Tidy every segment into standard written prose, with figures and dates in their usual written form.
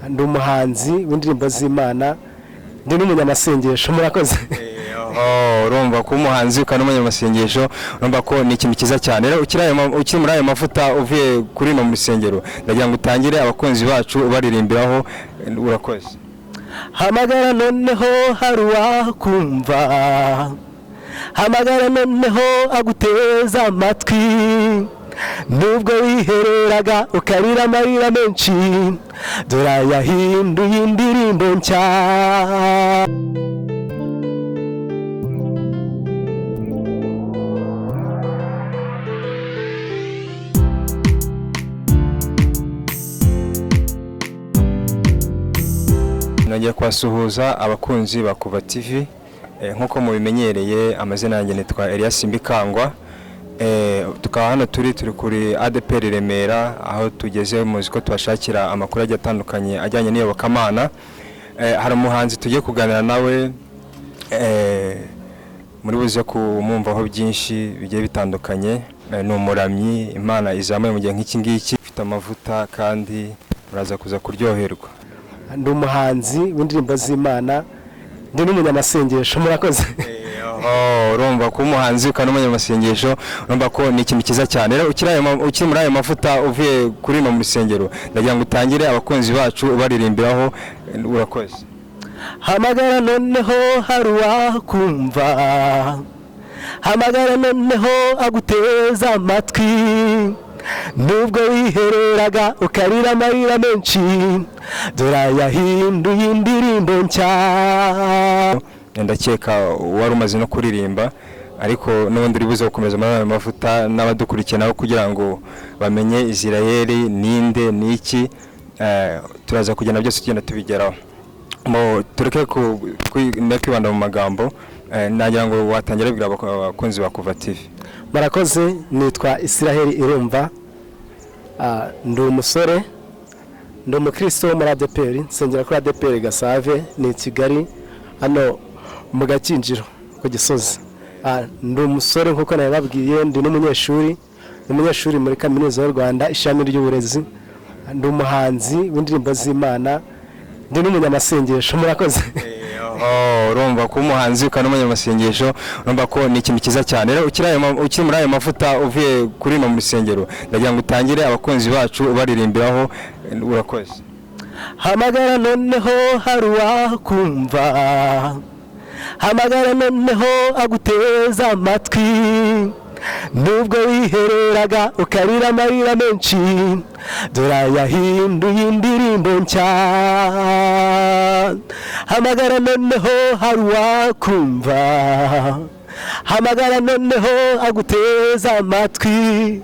Ndi umuhanzi w'indirimbo z'Imana, ndi n'umunyamasengesho. Murakoze. Oh, urumva ko umuhanzi ukaba n'umunyamasengesho, urumva ko ni ikintu cyiza cyane. Rero ukiri muri ayo mavuta uvuye kuri no mu rusengero, ndagira ngo utangire abakunzi bacu ubaririmbiraho. Urakoze. Hamagara noneho hari uwakumva, hamagara noneho aguteza amatwi. Nubwo wihereraga ukarira amarira menshi, dore yahinduye indirimbo nshya. Nongeye kubasuhuza abakunzi ba Kuva TV. Nk'uko mubimenyereye, amazina yanjye nitwa Elias Mbikangwa. Tukaba hano turi kuri ADPR Remera, aho tugeze muzi ko tubashakira amakuru agiye atandukanye ajyanye n'iyobokamana. Hari umuhanzi tugiye kuganira nawe, muri buze kumwumvaho byinshi bigiye bitandukanye. Ni umuramyi Imana izamuye mu gihe nk'iki ngiki, ufite amavuta kandi muraza kuza kuryoherwa. Ndi umuhanzi w'indirimbo z'Imana, ndi n'umunyamasengesho. Murakoze. Oh, urumva ko umuhanzi ukaba n'umunyamasengesho, urumva ko ni ikintu cyiza cyane. Rero ukiri muri ayo mavuta uvuye kuri no mu rusengero, ndagira ngo utangire abakunzi bacu ubaririmbiraho. Urakoze. Hamagara noneho hari uwakumva, hamagara noneho aguteza amatwi. Nubwo wihereraga ukarira amarira menshi, dore yahinduye indirimbo nshya. Ndakeka wari umaze no kuririmba, ariko n'ubundi uri buze gukomeza muri ayo mavuta n'abadukurikiye nabo kugira ngo bamenye Israel ninde niki. Turaza kugenda byose tugenda tubigeraho. Tureke kwibanda mu magambo, nagira ngo watangira bibwira abakunzi ba Kuva TV. Murakoze, nitwa Israel Irumva. Ndi umusore, ndi umukristo wo muri ADPR, nsengera kuri ADPR Gasave, ni i Kigali hano mu Gakinjiro ku Gisozi. Ndi umusore nk'uko nabibabwiye, ndi n'umunyeshuri, ndi umunyeshuri muri Kaminuza y'u Rwanda ishami ry'uburezi. Ndi umuhanzi w'indirimbo z'Imana, ndi n'umunyamasengesho. Murakoze. Oh, urumva ko umuhanzi ukaba n'umunyamasengesho, urumva ko ni ikintu cyiza cyane. Rero ukiri muri ayo mavuta uvuye kuri no mu rusengero, ndagira ngo utangire abakunzi bacu ubaririmbiraho. Urakoze. Hamagara noneho hari uwakumva, hamagara noneho aguteza amatwi. Nubwo wihereraga ukarira amarira menshi, dore yahinduye indirimbo nshya. Hamagara noneho hari uwakumva, hamagara noneho aguteza amatwi.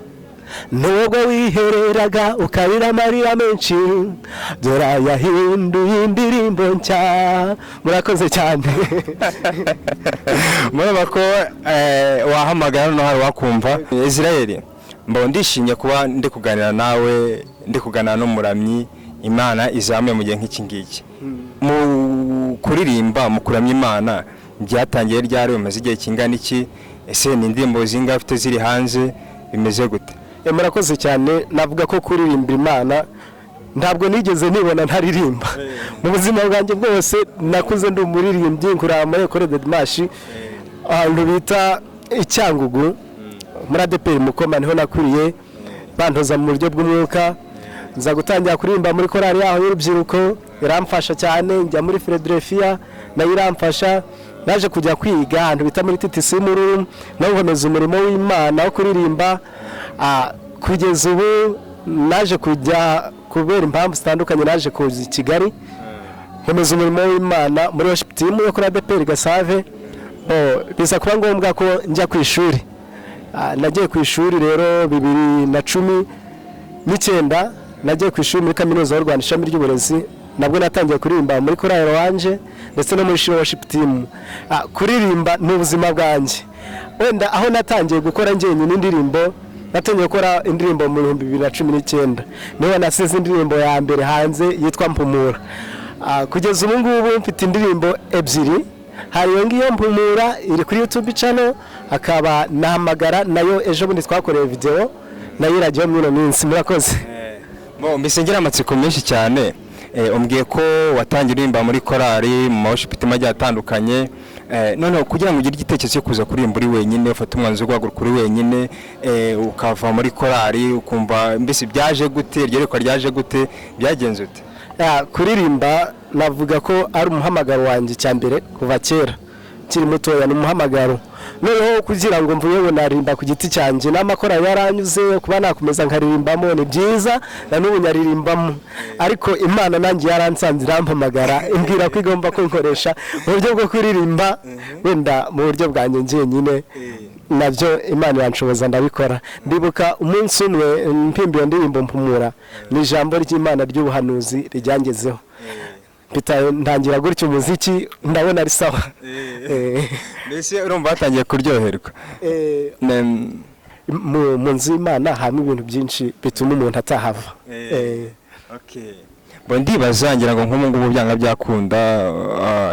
Nubwo wihereraga ukarira amarira menshi, dore yahinduye indirimbo nshya. Murakoze cyane. Murumva ko wahamagara noneho hari wakumva. Israel, mba ndishimye kuba ndi kuganira nawe, ndi kuganira n'umuramyi Imana izamuye mu gihe nk'iki ngiki. Mu kuririmba, mu kuramya Imana, byatangiye ryari? Bimaze igihe kingana iki? Ese ni indirimbo zingahe ufite ziri hanze? Bimeze gute? Murakoze cyane. Navuga ko kuririmbira Imana ntabwo nigeze nibona ntaririmba mu buzima bwanjye bwose. Nakuze ndi umuririmbyi, nkurira muri Ecole de Dimanche, ahantu bita Icyangugu muri ADPR Mukoma, niho nakuriye, bantoza mu buryo bw'umwuka. Nza gutangira kuririmba muri korali yaho y'urubyiruko, iramfasha cyane. Njya muri Philadelphia nayo iramfasha. Naje kujya kwiga ahantu bita muri TTC Mururu, naho nkomeza umurimo w'Imana wo kuririmba. Kugeza ubu naje kujya, kubera impamvu zitandukanye, naje kuza i Kigali, nkomeza umurimo w'Imana muri worship team yo kuri ADPR Gasave. Biza kuba ngombwa ko njya ku ishuri. Nagiye ku ishuri rero 2019, nagiye ku ishuri muri Kaminuza y'u Rwanda ishami ry'uburezi. Nabwo natangiye kuririmba muri korali wanje ndetse no muri worship team. Kuririmba ni ubuzima bwanjye. Wenda aho natangiye gukora njyenyine indirimbo, natangiye gukora indirimbo mu 2019, niho nasize indirimbo ya mbere hanze yitwa Mpumura. Kugeza ubu ngubu mfite indirimbo ebyiri. Hari iyo ngiyo Mpumura iri kuri YouTube channel, akaba nahamagara nayo ejo bundi twakoreye video, nayo irajyaho muri ino minsi. Murakoze. Mbese ngira amatsiko menshi cyane. Umbwiye ko watangiye uririmba muri korali, mu ma worship team agiye atandukanye. Noneho kugira ngo ugire igitekerezo cyo kuza kuririmba uri wenyine, ufate umwanzuro wo guhaguruka uri wenyine, ukava muri korali, ukumva mbese byaje gute? Iryo yerekwa ryaje gute? Byagenze ute? Yeah, kuririmba navuga ko ari umuhamagaro wanjye. Cya mbere, kuva kera nkiri mutoya ni umuhamagaro. Noneho kugira ngo mvuye ngo naririmba ku giti cyanjye, n'amakorali yaranyuze, kuba nakomeza nkaririmbamo ni byiza, na n'ubu nyaririmbamo. Ariko Imana nanjye yaransanze, irampamagara, imbwira ko igomba kunkoresha mu buryo bwo kuririmba, wenda mu buryo bwanjye njyenyine. Nabyo Imana iranshoboza, ndabikora. Ndibuka umunsi umwe mpimba iyo ndirimbo "Mpumura", ni ijambo ry'Imana ry'ubuhanuzi ryangezeho, mpita ntangira gutya umuziki, ndabona ari sawa. Mbese urumva watangiye kuryoherwa? Mu nzu y'Imana habamo ibintu byinshi bituma umuntu atahava. Bo ndibaza, ngira ngo nk'ubu ngubu byanga byakunda,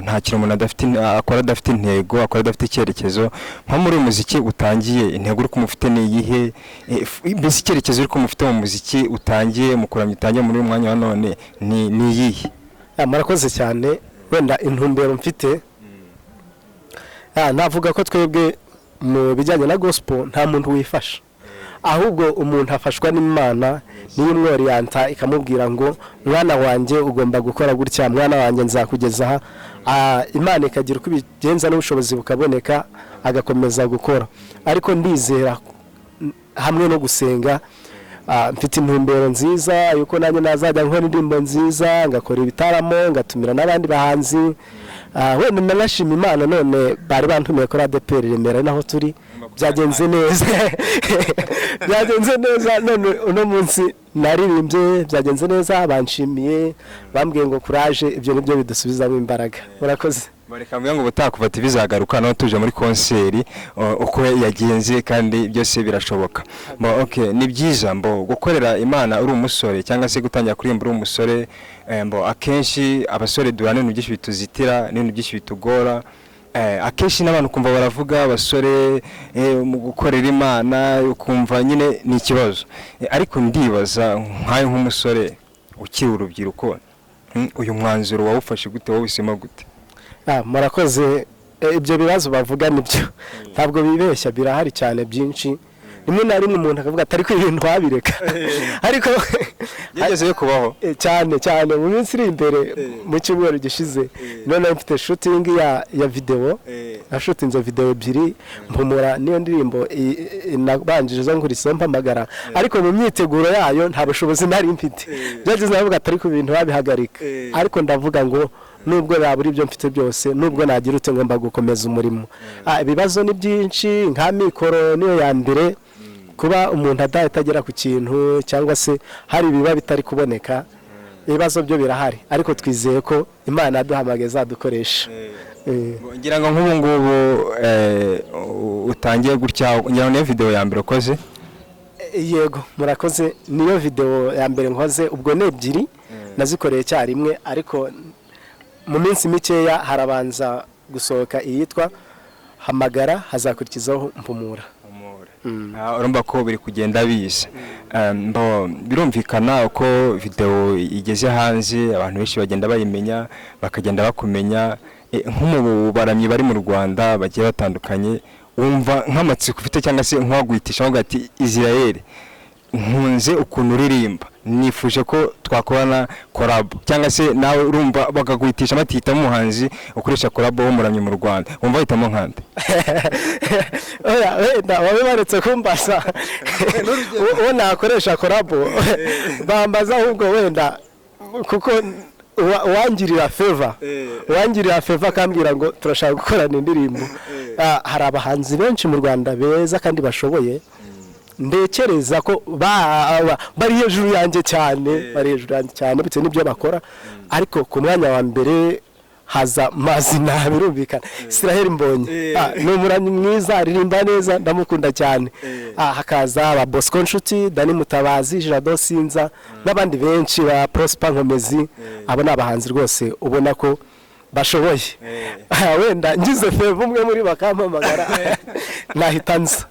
nta kintu umuntu adafite akora adafite intego, akora adafite icyerekezo. Nko muri uyu muziki utangiye, intego uri kumufite ni iyihe? Mbese icyerekezo uri kumufite mu muziki utangiye, mu kuramya utangiye muri uyu mwanya wa none ni iyihe? Ah, murakoze cyane. Wenda intumbero mfite, navuga ko twebwe mu bijyanye na gospel nta muntu wifasha, ahubwo umuntu afashwa n'Imana. Niyo imworiyanta, ikamubwira ngo: "Mwana wanjye, ugomba gukora gutya. Mwana wanjye, nzakugeza aha." Imana ikagira uko ibigenza n'ubushobozi bukaboneka, agakomeza gukora. Ariko ndizera hamwe no gusenga, mfite intumbero nziza yuko nanjye nazajya nkora indirimbo nziza, ngakora ibitaramo, ngatumira n'abandi bahanzi. Wenda nanashima Imana, none bari bantumiye kuri ADEPR Remera, ari naho turi. Byagenze neza, byagenze neza. None uno munsi naririmbye, byagenze neza, banshimiye, bambwiye ngo kuraje. Ibyo nibyo bidusubizamo imbaraga. Murakoze. Reka mvuge ngo ubutaha kuva TV izagaruka naho tuje muri concert uko yagenze, kandi byose birashoboka. Mbo okay, ni byiza. Mbo gukorera Imana uri umusore cyangwa se gutangira kuririmba uri umusore, mbo akenshi abasore duhura n'ibintu byinshi bituzitira, n'ibintu byinshi bitugora. Akenshi n'abantu kumva baravuga abasore mu gukorera Imana, ukumva nyine ni ikibazo. Ariko ndibaza nkayo nk'umusore ukiri urubyiruko, uyu mwanzuro wawufashe gute? Wawisemo gute? Ah, murakoze. Ibyo bibazo bavuga nibyo, ntabwo bibeshya, birahari cyane byinshi. Rimwe na rimwe umuntu akavuga ati: "Ariko ibintu wabireka?" Ariko Byigeze kubaho? Cyane cyane. Mu minsi iri imbere, mu cyumweru gishize, noneho mfite shooting ya video. Nashutinze video ebyiri, "Mpumura" niyo ndirimbo nabanjije zo nkurikizaho "Mpamagara". Ariko mu myiteguro yayo nta bushobozi nari mfite. Byageze navuga ati: "Ariko ibintu babihagarika?" Ariko ndavuga ngo nubwo nabura ibyo mfite byose, nubwo nagira ute, ngomba gukomeza umurimo. Ibibazo ni byinshi, nka mikoro niyo ya mbere, kuba umuntu adahita agera ku kintu cyangwa se hari ibiba bitari kuboneka. Ibibazo byo birahari, ariko twizeye ko Imana yaduhamagaye izadukoresha. Ngira ngo nk'ubu ngubu utangiye gutya, ngira ngo niyo video ya mbere ukoze? Yego, murakoze, niyo video ya mbere nkoze. Ubwo ni ebyiri nazikoreye icyarimwe, ariko mu minsi mikeya harabanza gusohoka iyitwa "Hamagara", hazakurikizaho "Mpumura". Urumva ko biri kugenda biza. Birumvikana, uko video igeze hanze abantu benshi bagenda bayimenya, bakagenda bakumenya. Nko mu baramyi bari mu Rwanda bagiye batandukanye, wumva nk'amatsiko ufite cyangwa se nk'uwaguhitisha avuga ati: "Israel, nkunze ukuntu uririmba, nifuje ko twakorana collabo", cyangwa se nawe urumva bakaguhitisha batihitamo umuhanzi ukoresha collabo w'umuramyi mu Rwanda, wumva wahitamo nkande? Oya, wenda babe baretse kumbaza uwo nakoresha collabo, bambaza ahubwo wenda kuko uwangirira favor akambwira ngo turashaka gukorana indirimbo. Hari abahanzi benshi mu Rwanda beza kandi bashoboye, ntekereza ko bari hejuru yanjye cyane, bari hejuru yanjye cyane bitewe n'ibyo bakora. Ariko ku mwanya wa mbere haza mazina, birumvikana, Israel Mbonyi. Ni umuramyi mwiza, aririmba neza, ndamukunda cyane. Hakaza ba Bosco Nshuti, Dani Mutabazi, Jado Sinza n'abandi benshi, ba Prosper Nkomezi. Abo ni abahanzi rwose ubona ko bashoboye. Wenda ngize favor umwe muri bakampamagara, nahita nza.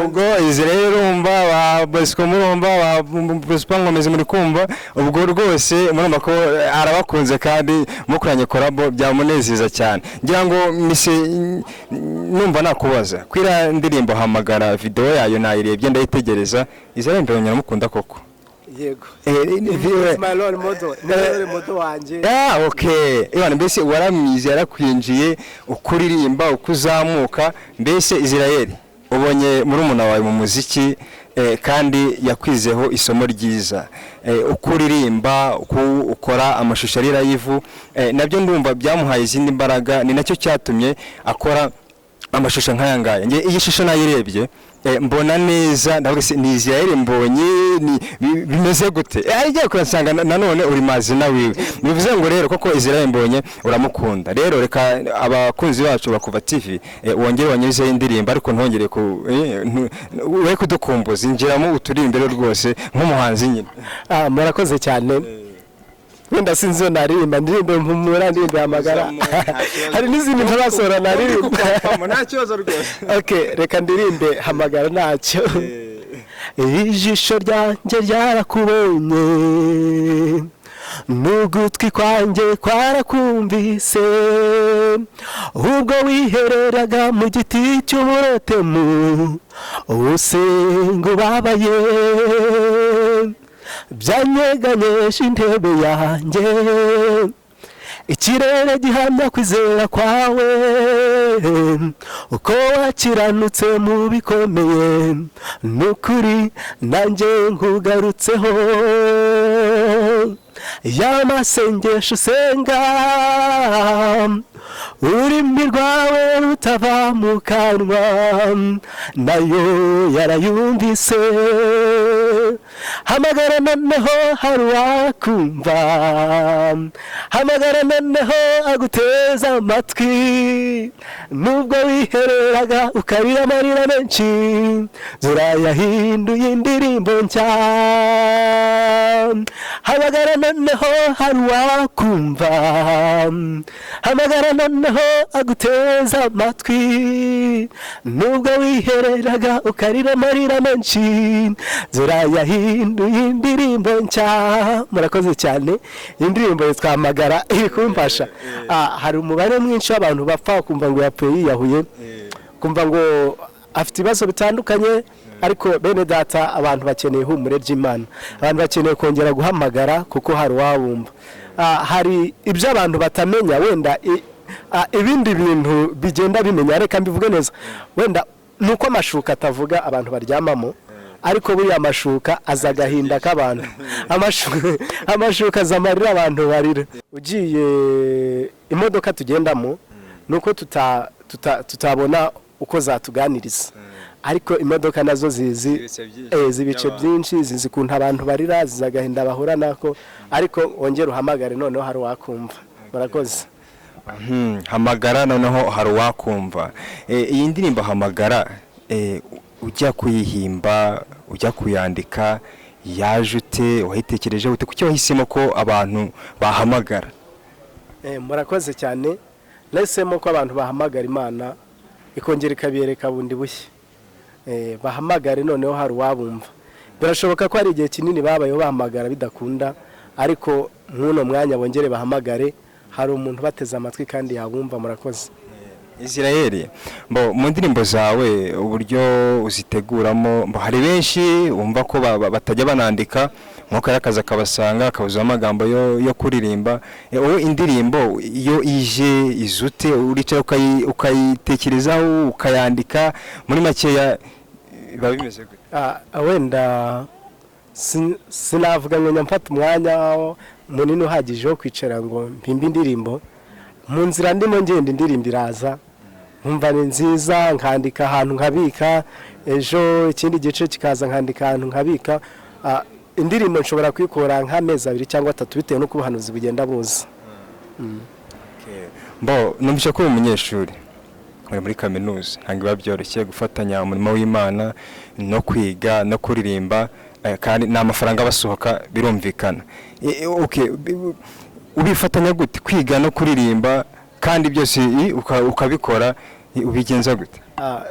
Ubwo izi rero urumva ba Bosco, murumva ba Bosco Nkomezi, muri kumva ubwo rwose murumva ko arabakunze kandi mukoranye collabo byamunezeza cyane. Ngira ngo mise numva nakubaza kwira ndirimbo Hamagara, video yayo nayirebye ndayitegereza. Israel Mbonyi aramukunda koko? Yego. Eh. It's my role model, ni role model wanjye. Ah, okay. Iwana mbese waramwize, yarakwinjiye, uko uririmba, uko uzamuka. Mbese Israel, ubonye murumuna wawe mu muziki, kandi yakwizeho isomo ryiza, uko uririmba, uko ukora amashusho ari live, nabyo ndumva byamuhaye izindi mbaraga. Ni nacyo cyatumye akora amashusho nk'aya ngaya. Nge iyi shusho nayirebye, mbona neza, ndavuga se ni Israel Mbonyi, ni bimeze gute? Igiye kurasanga nanone uri mazina wiwe. Bivuze ngo rero koko Israel Mbonyi uramukunda. Rero reka abakunzi bacu bakuva TV, wongere wanyuzeho indirimbo, ariko ntongere ku we kudukumbuza, injiramo uturirimbe rwose nk'umuhanzi nyine. Ah, murakoze cyane. Wenda sinzi iyo naririmba, ndirimbe Mpumura, ndirimbe Hamagara, hari n'izindi ntarasohora naririmba. Nta kibazo rwose. Okay, reka ndirimbe Hamagara ntacyo. Ijisho ryanjye ryarakubonye, n'ugutwi kwanjye kwarakumvise, ubwo wihereraga mu giti cy'umurotemu usenga ubabaye, byanyeganyesha intebe yanjye. Ikirere gihamya kwizera kwawe, uko wakiranutse mu bikomeye. Nukuri nanjye nkugarutseho. Y'amasengesho usenga, ururimi rwawe rutava mu kanwa, nayo yarayumvise. Hamagara noneho hari uwakumva, hamagara noneho aguteza amatwi. Nubwo wihereraga ukarira amarira menshi, zurayahinduye indirimbo nshya. Hamagara noneho hari uwakumva, hamagara noneho aguteza amatwi. Nubwo wihereraga ukarira amarira menshi, zurayahinduye indirimbo nshya. Murakoze cyane. Iyi ndirimbo yitwa Hamagara, iri kumfasha. Hari umubare mwinshi w'abantu bapfa, ukumva ngo yapfuye yiyahuye, kumva ngo afite ibibazo bitandukanye. Ariko bene data, abantu bakeneye ihumure ry'Imana, abantu bakeneye kongera guhamagara kuko hari uwabumva. Hari ibyo abantu batamenya wenda, ibindi bintu bigenda bimenya. Reka mbivuge neza, wenda ni uko amashuka atavuga abantu baryamamo, ariko buriya amashuka aza agahinda k'abantu. Amashuka aza amarira abantu barira. Ugiye imodoka tugendamo, ni uko tutabona uko zatuganiriza, ariko imodoka nazo zizi Ibice byinshi zibice by'abantu. byinshi, zizi ukuntu abantu barira, zizi agahinda bahura nako. Ariko wongere uhamagare noneho hari uwakumva. Murakoze. Hamagara noneho hari uwakumva. Iyi ndirimbo Hamagara, ujya kuyihimba, ujya kuyandika, yaje ute? Wayitekereje ute? Kuki wahisemo ko abantu bahamagara? Murakoze cyane. Nahisemo ko abantu bahamagara, Imana ikongera ikabiyereka bundi bushya. Bahamagare noneho hari uwabumva. Birashoboka ko hari igihe kinini babayeho bahamagara bidakunda, ariko nk'uno mwanya bongere bahamagare, hari umuntu bateze amatwi kandi yabumva. Murakoze. Israel, mbo mu ndirimbo zawe uburyo uziteguramo, mbo hari benshi wumva ko batajya banandika, nkuko akazi akabasanga akabuzaho amagambo yo kuririmba. Wowe indirimbo iyo ije izute? Uricara ukayitekerezaho, ukayandika? Muri makeya biba bimeze gute? Wenda sinavuga ngo mfata umwanya munini uhagije wo kwicara ngo mpimbe indirimbo. Mu nzira ndimo ngenda, indirimbo iraza, nkumva ni nziza, nkandika ahantu nkabika. Ejo ikindi gice kikaza, nkandika ahantu nkabika. Indirimbo nshobora kuyikora nk'amezi 2 cyangwa 3, bitewe n'uko ubuhanuzi bugenda buza. Mbo numvise ko uri umunyeshuri, uri muri kaminuza. Ntabwo biba byoroshye gufatanya umurimo w'Imana no kwiga no kuririmba, kandi ni amafaranga abasohoka birumvikana. Okay, ubifatanya gute kwiga no kuririmba kandi byose ukabikora? Ubigenza gute?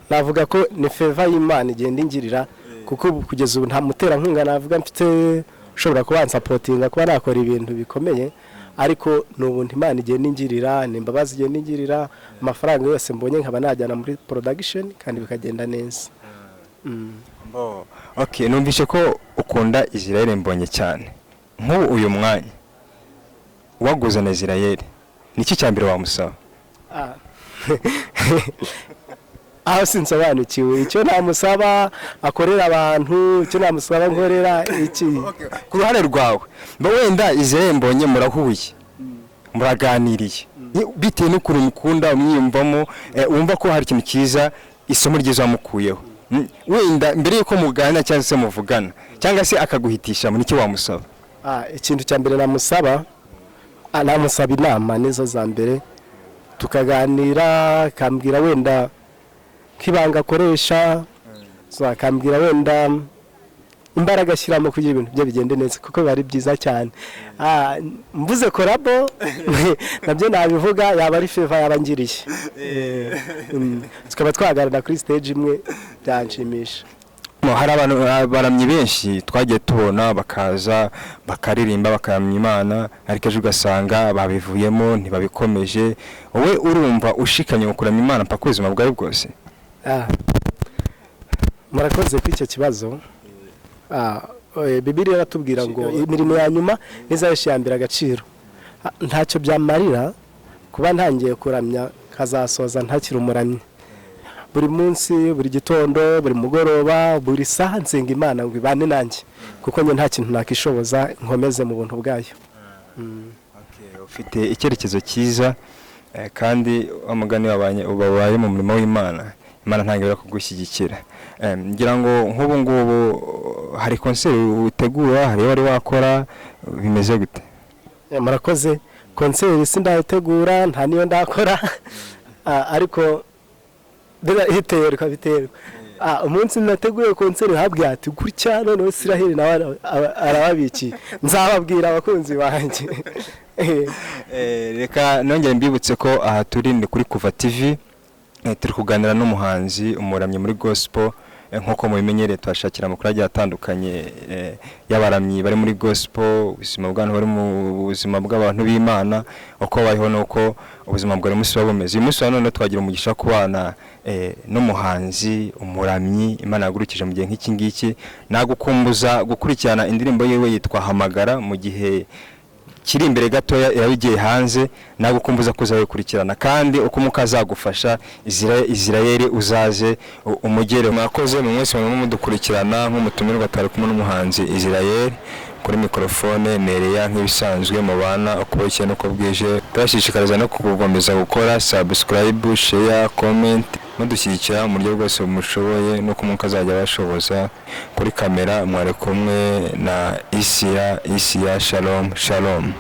Navuga ko ni favor y'Imana igenda ingirira, kuko ubu kugeza ubu nta muterankunga navuga mfite ushobora kuba wansupportinga kuba nakora ibintu bikomeye, ariko ni ubuntu Imana igenda ingirira, ni imbabazi igenda ingirira. Amafaranga yose mbonye nkaba najyana muri production kandi bikagenda neza. Bo, okay, numvise ko ukunda Israel Mbonye cyane. Nk'ubu uyu mwanya waguze na Israel, niki cya mbere wamusaba? Aho sinsobanukiwe icyo namusaba akorera abantu, icyo namusaba nkorera iki? Ku ruhande rwawe, mba wenda Israel Mbonye murahuye, muraganiriye, bitewe n'ukuntu mukunda, umwiyumvamo, wumva ko hari ikintu cyiza, isomo ryiza wamukuyeho. Wenda mbere y'uko muganira cyangwa se muvugana cyangwa se akaguhitisha, niki wamusaba? Ikintu cya mbere namusaba, namusaba inama, nizo za mbere, tukaganira, akambwira wenda nk'ibanga akoresha, so akambwira wenda imbaraga ashyiramo kugira ibintu bye bigende neza, kuko biba ari byiza cyane. Mvuze collabo nabyo nabivuga, yaba ari favor yaba ngiriye. Tukaba twahagarara kuri stage imwe, byanshimisha. Hari abantu, abaramyi benshi twagiye tubona bakaza bakaririmba, bakaramya Imana, ariko ejo ugasanga babivuyemo, ntibabikomeje. Wowe urumva ushikamye mu kuramya Imana mpaka ubuzima bwawe bwose? Murakoze kuri icyo kibazo. Bibiliya iratubwira ngo imirimo ya nyuma ntizahesha iya mbere agaciro. Ntacyo byamarira kuba ntangiye kuramya kazasoza ntakiri umuramyi. Buri munsi, buri gitondo, buri mugoroba, buri saha nsenga Imana ngo ibane nanjye, kuko njye nta kintu nakishoboza, nkomeze mu buntu bwayo. Ufite icyerekezo cyiza, kandi wa mugani wabanye ubaye mu murimo w'Imana, Imana ntabwo ibura kugushyigikira. Ngira ngo nk'ubu ngubu hari concert utegura, hari iyo wari wakora, bimeze gute? Murakoze. Concert sindayitegura, nta niyo ndakora. Ariko biterwa biterwa. Umunsi nateguye concert habwiye ati gutya, noneho Israel nawe arababikiye, nzababwira abakunzi banjye. Reka nongere mbibutse ko aha turi ni kuri Kuva TV, turi kuganira n'umuhanzi, umuramyi muri gospel. Nk'uko mubimenyereye, tuhashakira amakuru agiye atandukanye y'abaramyi bari muri gospel, ubuzima bw'abantu bari mu buzima bw'abantu b'Imana, uko babayeho n'uko ubuzima bwa buri munsi buba bumeze. Uyu munsi wa none twagira umugisha wo kubana n'umuhanzi, umuramyi Imana yahagurukije mu gihe nk'iki ngiki. Nagukumbuza gukurikirana indirimbo yiwe yitwa Hamagara. Mu gihe kiri imbere gatoya iraba igiye hanze. Nagukumbuza kuzayikurikirana, kandi uko Umwuka azagufasha, Israel uzaze umugere. Mwakoze mu mwese murimo mudukurikirana. Nk'umutumirwa twari kumwe n'umuhanzi Israel. Kuri mikorofone Nereya, nk'ibisanzwe mubana uko bukeye n'uko bwije. Tubashishikariza no kugukomeza gukora subscribe, share, comment, mudushyigikira mu buryo bwose mushoboye n'uko Umwuka azajya abashoboza. Kuri kamera mwari kumwe na Isiya. Isiya, shalom shalom.